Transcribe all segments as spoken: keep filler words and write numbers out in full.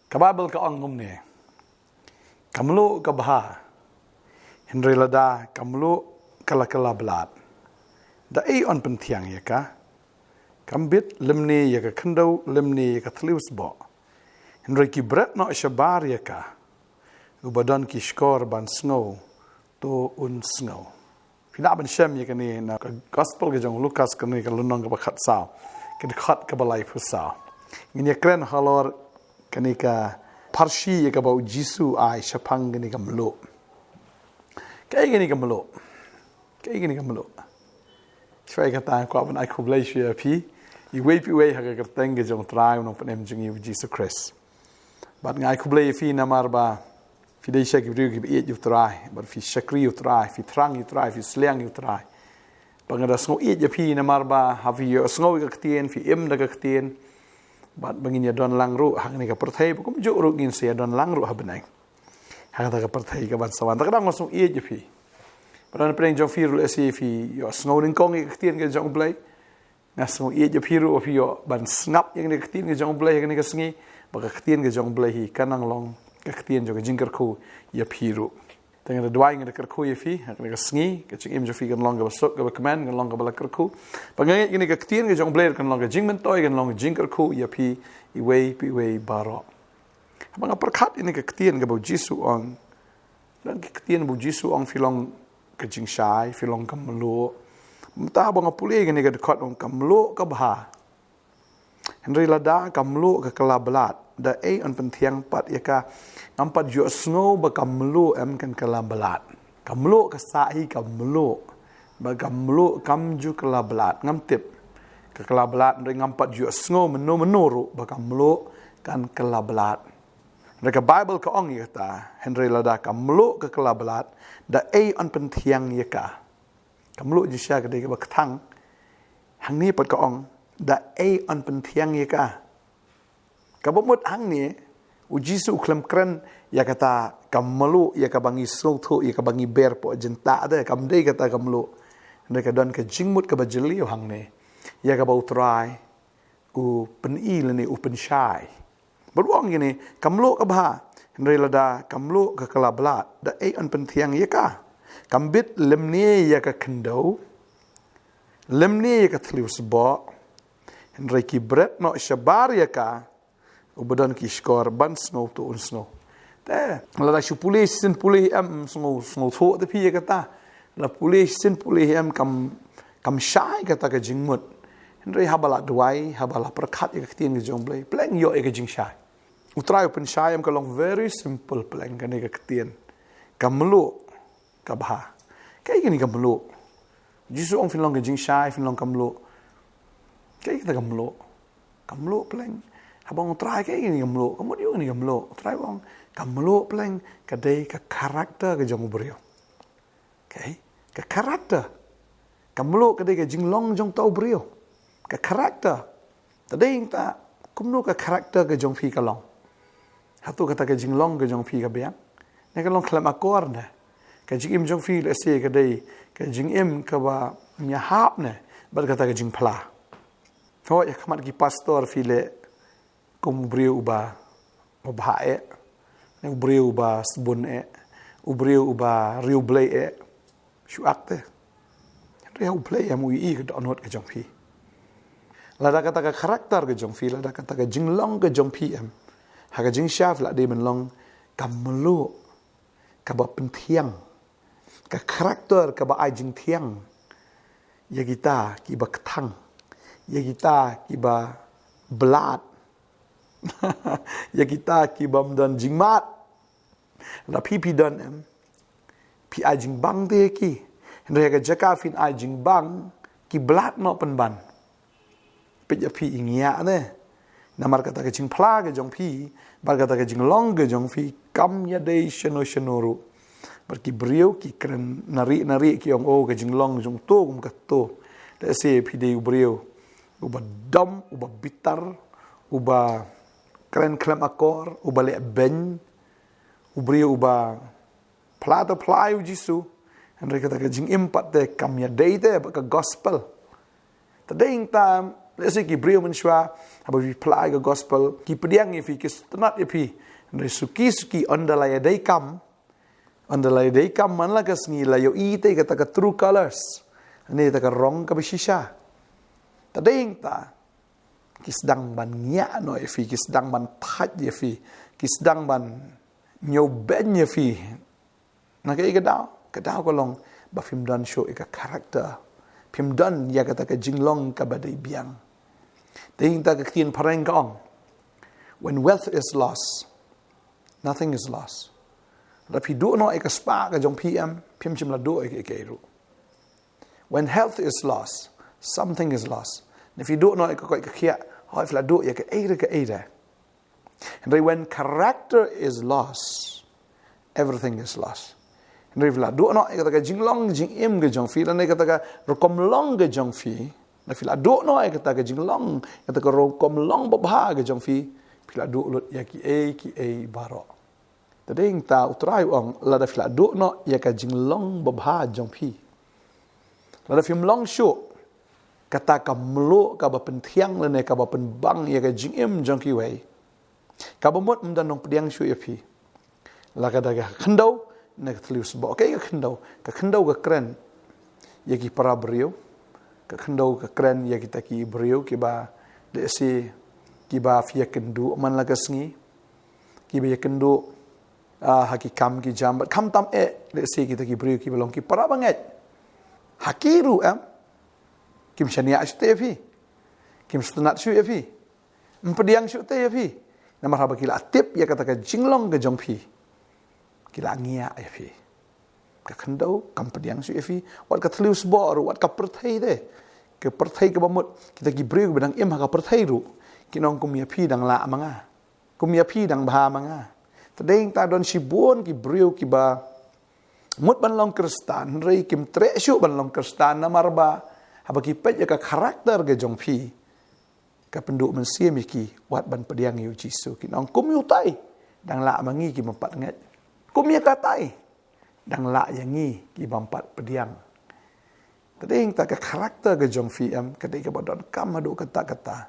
Ka Baibl ka ong kumne: Ka mluh ka bha, hynrei lada ka mluh ka la kylla blad, da ei yn pynthiang ïa ka? Kam bit lymne ïa ka khyndew lymne ïa ka thliew sboh, hynrei ki bret noh shabar ïa ka. Uba don ki shkor ban sngew, to un sngew. Phi lah ban shem ïa kane na ka Gospel ka jong u Lukas, kane ka lynnong kaba khatsaw, ka dkhot kaba laiphew saw. Ngin ïa kren halor kane ka pharshi ïa kaba u Jisu u ai shaphang kane ka mluh. Kaei kane ka mluh? Kaei kane ka mluh? Shuwa ïa kata, nga kwah ban ai khublei shuwa ïa phi iwei pa iwei ha ka kyrteng ka jong u Trai u Nongpynim jong ngi u Jisu Khrist. Bad nga ai khublei ïa phi namar ba phi dei sha ki briew kiba ïeit ïa u Trai, bad phi shakri ïa u Trai, phi thrang ïa u Trai, phi sliang ïa u Trai. Ba nga da sngew ïeit ïa phi namar ba haba phi ïohsngew ïa ka ktien, phi im da ka ktien. Bad ba ngin ïa don lang ruh ha kane ka pyrthei, ba kumjuh ruh ngin sa ïa don lang ruh ha bneng, ha kata ka pyrthei kaban sa wan. Te ka dang nga sngew ïeit ïa phi. Bad na pdeng jong phi ruh lehse phi ïohsngew nyngkong ïa ka ktien ka jong u Blei. Nga sngew ïeit ïa phi ruh ba phi ïoh ban sngap ïa kane ka ktien ka jong u Blei ha kane ka sngi, ba ka ktien ka jong u Blei hi kan nang long ka ktien jong ka jingkyrkhu ïa phi ruh. Te nga da duwai, nga da kyrkhu ïa phi ha kane ka sngi, ka jingim jong phi kan long kaba suk kaba kmen, kan long kaba la kyrkhu. Ba nga ngeit kane ka ktien ka jong u Blei kan long ka jingmyntoi, kan long ka jingkyrkhu ïa phi iwei pa iwei baroh. Haba nga pyrkhat ïa kane ka ktien kaba u Jisu u ong, don ki ktien ba u Jisu u ong phi long ka jingshai, phi long ka mluh. Mynta haba nga pule ïa kane ka dkhot, u ong ka mluh ka bha, hynrei lada ka mluh ka kylla blad, da ei yn pynthiang pat ïa ka? Ngam pat ïohsngew ba ka mluh em kan kylla blad. Ka mluh ka sah hi ka mluh. Ba ka mluh kam ju kylla blad, ngam tip. Ka kylla blad, hynrei ngam pat ïohsngew mynno mynno ruh ba ka mluh kan kylla blad. Hynrei ka Baibl ka ong ïa kata, hynrei lada ka mluh ka kylla blad, da ei yn pynthiang ïa ka? Ka mluh jingshisha ka dei kaba kthang. Hangne pat ka ong, da ei yn pynthiang ïa ka? Kaba mut hangne, u Jisu u khlem kren ïa kata ka mluh ïa kaba ngi sngewthuh, ïa kaba ngi ber poh jingtah de, kam dei kata ka mluh. Hynrei ka don ka jingmut kaba jylliew hangne, ïa kaba u Trai u pyni lane u pynshai. Bad u ong kine, ka mluh ka bha, hynrei lada ka mluh ka kylla blad, da ei yn pynthiang ïa ka? Kam bit lymne ïa ka khyndew lymne ïa ka thliew sboh, hynrei ki bret noh shabar ïa ka. Uba don ki shkor ban sngew, to un sngew. Te lada shu pule shisien pule hi em, sngew, sngewthuh te phi ïa kata. La pule shisien pule hi em, kam, kam shai kata ka jingmut. Hynrei haba la duwai, haba la pyrkhat ïa ka ktien ka jong u Blei, pleng ïoh ïa ka jingshai. U Trai u pynshai em, ka long very simple, pleng kane ka ktien. Ka mluh ka bha. Kaei kane ka mluh? Jisu u ong phin long ka jingshai, phin long ka mluh. Kaei kata ka mluh? Ka mluh pleng. Haba u ong u Trai kaei kane ka mluh, ka mut ïa u kane ka mluh, u Trai u ong ka mluh pleng ka dei ka character ka jong u briew. Okay? Ka character. Ka mluh ka dei ka jinglong jong uta u briew. Ka character. Te dei nangta, kumno ka character ka jong phi ka long? Hato kata ka jinglong ka jong phi ka biang? Ne ka long khlem akor ne? Ka jingim jong phi lehse ka dei ka jingim kaba ym ïahap ne bad kata ka jingphla? Hooid, ha khmat ki pastor phi leh kum u briew uba, uba bha eh, ne u briew uba sbun eh, u briew uba riewblei eh. Shu ak te. Hynrei ha u Blei em, u ïohi ka dohnud ka jong phi. Lada kata ka character ka jong phi, lada kata ka jinglong ka jong phi em, ha ka jingshai phi la dei ban long ka mluh kaba pynthiang, ka character kaba ai jingthiang ïa kita kiba kthang, ïa kita kiba blad, ïa kita ki bym don jingmad. Lada phi, phi don em, phi ai jingbang te ïa ki. Hynrei ha ka jaka phin ai jingbang, ki blad noh pynban. Peit ïa phi, i ngiah ne. Namar kata ka jingphla ka jong phi bad kata ka jinglong ka jong phi kam ïadei shano shano ruh. Bad ki briew ki kren nari nari, ki ong, oh, ka jinglong jong uto kum kato. Lehse phi dei u briew uba dom, uba bitar, uba kren khlem akor, uba leh beiñ, u briew uba phla te phla ïa u Jisu, hynrei kata ka jingim pat te kam ïadei te bad ka gospel. Te dei nangta Lehse ki briew mynshuwa, haba phi phla ïa ka gospel, ki pdiang ïa phi, ki sngewtynnat ïa phi. Hynrei suki suki, ynda la ïadei kam, ynda la ïadei kam man la ka sngi, la ïohi te kata ka true colors, ne kata ka rong kaba shisha. Te dei hangta ki sdang ban ngiah noh ïa phi, ki sdang ban thait ïa phi, ki sdang ban ñiewbeiñ ïa phi. Na kaei ka daw? Ka daw ka long ba phim don shuh ïa ka character, phim don ïa kata ka jinglong kaba dei biang. Te hangta ka ktien phareng ka ong, "When wealth is lost, nothing is lost." Lada phi duh noh ïa ka spah ka jong phi, em, phim shym la duh ïa kaei kaei ruh. "When health is lost, something is lost." Lada phi duh noh ïa ka koit ka khiah, hooid phi la duh ïa kaei re kaei re. Hynrei when character is lost, everything is lost. Hynrei phi la duh noh ïa kata ka jinglong jingim ka jong phi, lane kata ka rukom long ka jong phi, lada phi la duh noh ïa kata ka jinglong, kata ka rukom long babha ka jong phi, phi la duh lut ïa kiei kiei baroh. Te dei hangta U Trai u ong, lada phi la duh noh ïa ka jinglong babha jong phi, lada phim long shuh kata ka mluh kaba pynthiang lane kaba pynbang ïa ka jingim jong kiwei, kaba mut ym don nongpdiang shuh ïa phi. La ka da ka khyndew ne ka thliew sboh. Kaei ka khyndew? Ka khyndew ka kren ïa ki para briew. Ka khyndew ka kren ïa kita ki briew kiba, lehse, kiba phi ïakynduh man la ka sngi, kiba ïakynduh, ah, ha ki kam ki jam, bad khamtam eh, lehse, kita ki briew kiba long ki para bangeit. Ha ki ruh, em, kim shaniah shuh te ïa phi, kim sngewtynnat shuh ïa phi, ym pdiang shuh te ïa phi. Namar haba ki la tip ïa kata ka jinglong ka jong phi, ki la ngiah ïa phi. Ka khyndew kam pdiang shuh ïa phi. Wat ka thliew sboh ruh, wat ka pyrthei te, ka pyrthei kaba mut, kita ki briew kiba dang im ha ka pyrthei ruh, kin ong, "Kum ïa phi dang lah ma nga, kum ïa phi dang bha ma nga." Te dei hangta don shibun ki briew kiba mut ban long Khristan, hynrei kim treh shuh ban long Khristan namar ba haba ki peit ïa ka character ka jong phi, ka pynduh mynsiem ïa ki wat ban pdiang ïa U Jisu. Kin ong, "Kum ïa utai dang lah ma ngi ki bym pat ngeit, kum ïa katai dang lah ïa ngi ki bym pat pdiang." Te dei hangta ka character ka jong phi, em, ka dei kaba donkam haduh katta katta.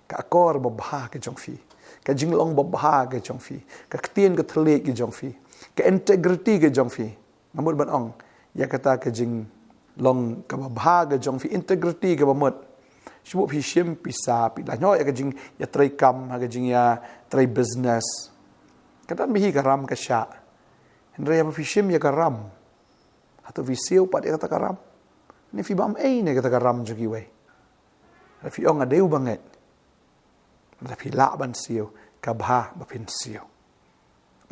Ka akor babha ka jong phi, ka jinglong babha ka jong phi, ka ktien ka thylliej ka jong phi, ka integrity ka jong phi. Nga mut ban ong ïa kata ka jinglong kaba bha ka jong phi, integrity kaba mut. Shu buh phi shim pisa, phi la ñiah ïa ka jingïatreikam, ha ka jingïatreibusiness, ka don bha hi ka ram ka shah. Hynrei haba phi shim ïa ka ram, hato phi siew pat ïa kata ka ram? Ne phi bam ei na kata ka ram jong kiwei? Lada phi ong, "Nga dei u bangeit," lada phi lah ban siew, ka bha ba phin siew.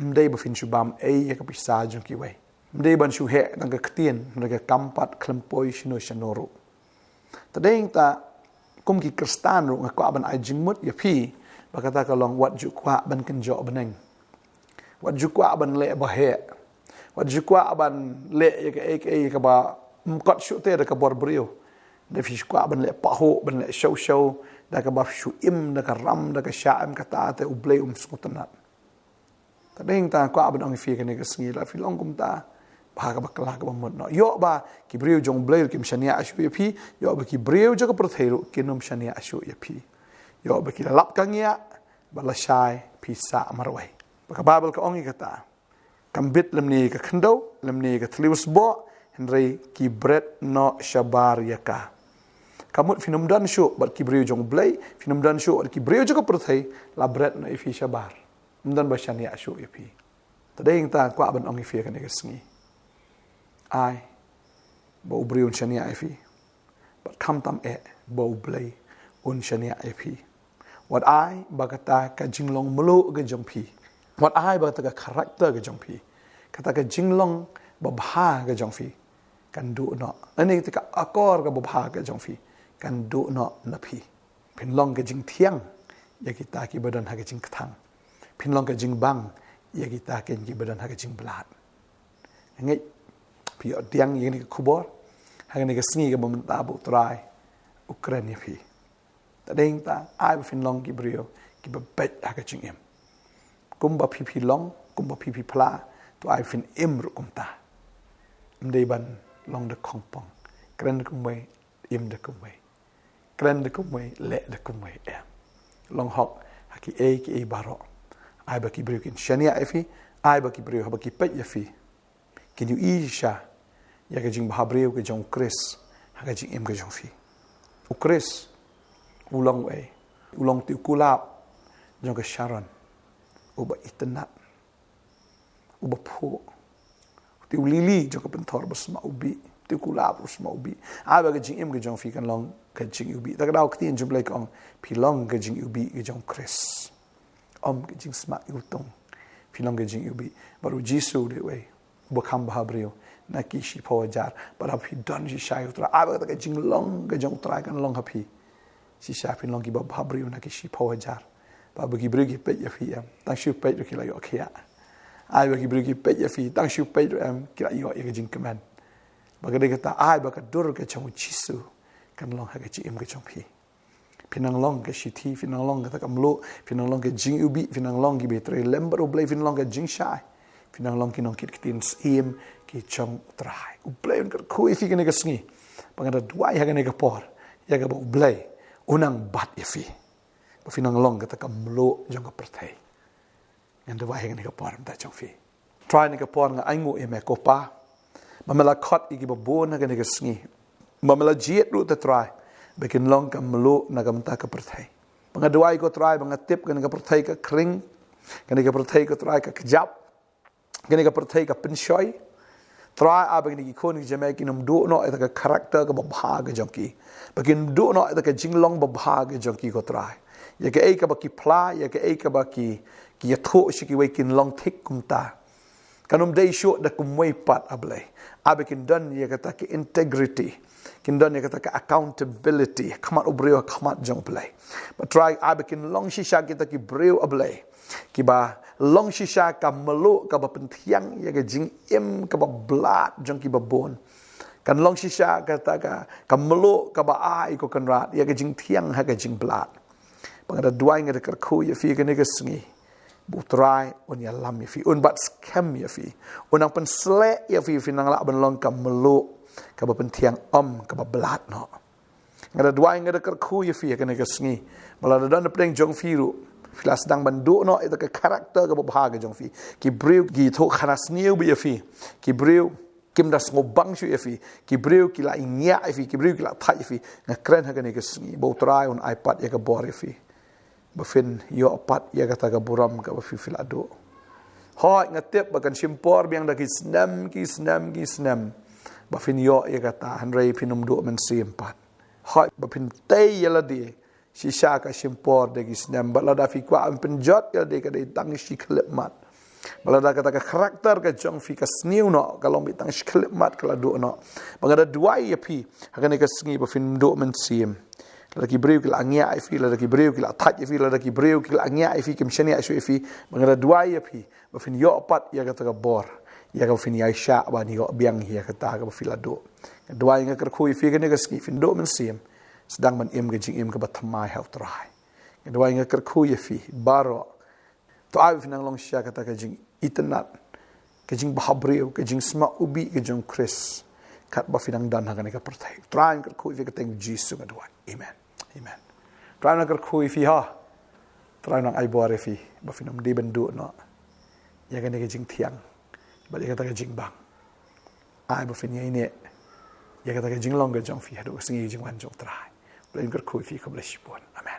Ym dei ba phin shu bam ei ïa ka pisa jong kiwei. Ym dei ban shu heh tang ka ktien, hynrei ka kam pat khlem poi shano shano ruh. Te dei hangta, kum ki Khristan ruh, nga kwah ban ai jingmut ïa phi ba kata ka long, wat ju kwah ban kynjoh bneng, wat ju kwah ban leh baheh, wat ju kwah ban leh ïa kaei kaei kaba ym kot shuh te da ka bor briew. Lada phi shu kwah ban leh pahuh, ban leh shaw shaw, da kaba shu im da ka ram da ka shah, em, kata te U Blei um sngewtynnat. Te dei hangta kwah ban ong ïa phi kane ka sngi, lada phi long kumta, bha kaba khlaiñ kaba mut noh. Ïoh ba ki briew jong U Blei ruh kim shaniah shuh ïa phi, ïoh ba ki briew jong ka pyrthei ruh kin ym shaniah shuh ïa phi. Ïoh ba ki la lap ka ngiah, ba lashai phi sah marwei. Ba ka Baibl ka ong ïa kata, "Kam bit lymne ka khyndew, lymne ka thliew sboh, hynrei ki bret noh shabar ïa ka." Ka mut phin ym don shuh bad ki briew jong U Blei, phin ym don shuh bad ki briew jong ka pyrthei, la bret noh ïa phi shabar. Ym don ba shaniah shuh ïa phi. Te dei hangta kwah ban ong ïa phi kane ka sngi, ai ba u briew un shaniah ïa phi, bad khamtam eh ba U Blei un shaniah ïa phi. Wat ai ba kata ka jinglong mluh ka jong phi, wat ai ba kata ka character ka jong phi, kata ka jinglong babha ka jong phi kan duh noh, lane kata ka akor kaba bha ka jong phi kan duh noh na phi. Phin long ka jingthiang ïa kita kiba don ha ka jingkthang. Phin long ka jingbang ïa kita kiba don ha ka jingbylla. Nga ngeit phi ïohdiang ïa kane ka khubor ha kane ka sngi kaba mynta ba U Trai u kren ïa phi. Te dei hangta, ai ba phin long ki briew kiba beit ha ka jingim. Kumba phi phi long, kumba phi phi phla, to ai ba phin im ruh kumta. Ym dei ban long da khongpong. Kren da kumwei, im da kumwei. Kren da kumwei, leh da kumwei, em. Long hok ha kiei kiei baroh. Ai ba ki briew kin shaniah ïa phi, ai ba ki briew haba ki peit ïa phi, kin ïohi shisha ïa ka jingbhabriew ka jong u Khrist ha ka jingim ka jong phi. U Khrist u long uei? U long uti u kulab jong ka Sharon, uba itynnad, uba phuh, uti u lili jong ka pynthor ba sma ubih, uti u kulab u sma ubih. Ai ba ka jingim ka jong phi kan long ka jingiwbih. Ta ka daw ka ktien jong U Blei ka ong, phi long ka jingiwbih ka jong u Khrist. Ym ka jingsma iwtung. Phi long ka jingiwbih. Bad u Jisu u dei uei? Uba kham bhabriew na ki shiphew hajar. Bad haba phi don shisha ïa u Trai, ai ba kata ka jinglong ka jong u Trai kan long ha phi. Shisha phin long kiba bhabriew na ki shiphew hajar. Bad haba ki briew ki peit ïa phi, em, tang shu peit ruh ki la ïoh khiah. Ai ba ki briew ki peit ïa phi, tang shu peit ruh, em, ki la ïoh ïa ka jingkmen. Bad ka dei kata, ai ba ka dur ka jong u Jisu kan long ha ka jingim ka jong phi. Phin nang long ka shithi, phin nang long kata ka mluh, phin nang long ka jingiwbih, phin nang long kiba trei lem bad U Blei, phin long ka jingshai, phin nang long ki nongkit ktien syiem ki jong u Trai. U Blei un kyrkhu ïa phi kane ka sngi. Ba nga da duwai ha kane ka por, ïa kaba U Blei un nang bat ïa phi, ba phin nang long kata ka mluh jong ka pyrthei. Ngan duwai ha kane ka por mynta jong phi. Trai, ha kane ka por nga ainguh ïa me ko Pa, ba me la khot ïa kiba bun ha kane ka sngi, ba me la jied ruh, te Trai, ba kin long ka mluh na ka bynta ka pyrthei. Ba nga duwai ko Trai, ba nga tip kane ka pyrthei ka khring, kane ka pyrthei ko Trai ka kjap, kane ka pyrthei ka pynshoi. Trai, ai ba kine ki khun ki jingmut kin ym duh noh ïa ka character kaba bha ka jong ki, ba kin duh noh ïa ka jinglong babha ka jong ki ko Trai. Ïa kaei kaba ki phla, ïa kaei kaba ki, ki ïathuh sha kiwei kin long thik kumta. Kan ym dei shuh da kumwei pat, A Blei. Ai ba kin don ïa kata ka integrity, kin don ïa kata ka accountability ha khmat u briew, ha khmat jong U Blei. Bad Trai, ai ba kin long shisha kita ki briew, A Blei, kiba long shisha ka mluh kaba pynthiang ïa ka jingim kaba blad jong kiba bun. Kan long shisha kata ka, ka mluh kaba ai, ko Kynrad, ïa ka jingthiang ha ka jingblad. Ba nga da duwai, nga da kyrkhu ïa phi kane ka sngi, ba U Trai un ïalam ïa phi, un bat skhem ïa phi, un nang pynsleh ïa phi, phin nang lah ban long ka mluh kaba pynthiang, ym kaba blad noh. Nga da duwai, nga da kyrkhu ïa phi ha kane ka sngi, ba lada don napdeng jong phi ruh, phi la sdang ban duh noh ïa ka character kaba bha ka jong phi, ki briew ki ïathuh khana sniew bha ïa phi, ki briew kim da sngewbang shuh ïa phi, ki briew ki la ïngiah ïa phi, ki briew ki la thait ïa phi, nga kren ha kane ka sngi ba U Trai un ai pat ïa ka bor ïa phi, ba phin ïoh pat ïa kata ka burom kaba phi, phi la duh. Hooid, nga tip ba kan shim por biang da ki snem, ki snem, ki snem, ba phin ïoh ïa kata, hynrei phin ym duh mynsiem pat. Hooid, ba phin tei ïa lade, shisha ka shim por da ki snem, bad lada phi kwah ban pynjot ïa lade, ka dei tang shi khyllipmat. Bad lada kata ka character ka jong phi ka sniew noh, ka long beit tang shi khyllipmat, ka la duh noh. Ba nga da duwai ïa phi ha kane ka sngi, ba phin ym duh mynsiem. Lada ki briew ki la ïngiah ïa phi, lada ki briew ki la thait ïa phi, lada ki briew ki la ïngiah ïa phi, kim shaniah shuh ïa phi, ba nga da duwai ïa phi, ba phin ïoh pat ïa kata ka bor, ïa kaba phin ïaishah ban ïoh biang ïa kata kaba phi la duh. Nga duwai, nga kyrkhu ïa phi ha kane ka sngi, phin duh mynsiem, sdang ban im ka jingim kaba thymmai ha U Trai. Nga duwai, nga kyrkhu ïa phi baroh. To ai ba phin nang long shisha kata ka jingitynnad, ka jingbhabriew, ka jingsma ubih ka jong u Khrist, katba phin nang don ha kane ka pyrthei. Trai, nga kyrkhu ïa phi ha ka kyrteng Jisu nga duwai. Amen. Amen. Trai, nga kyrkhu ïa phi ha. Trai, nang ai bor ïa phi, ba phin ym dei ban duh noh ïa kane ka jingthiang, bad ïa kata ka jingbang. Ai ba phin ïaineh ïa kata ka jinglong ka jong phi haduh ka sngi jingwan jong U Trai. Blei un kyrkhu ïa phi, khublei shibun. Amen.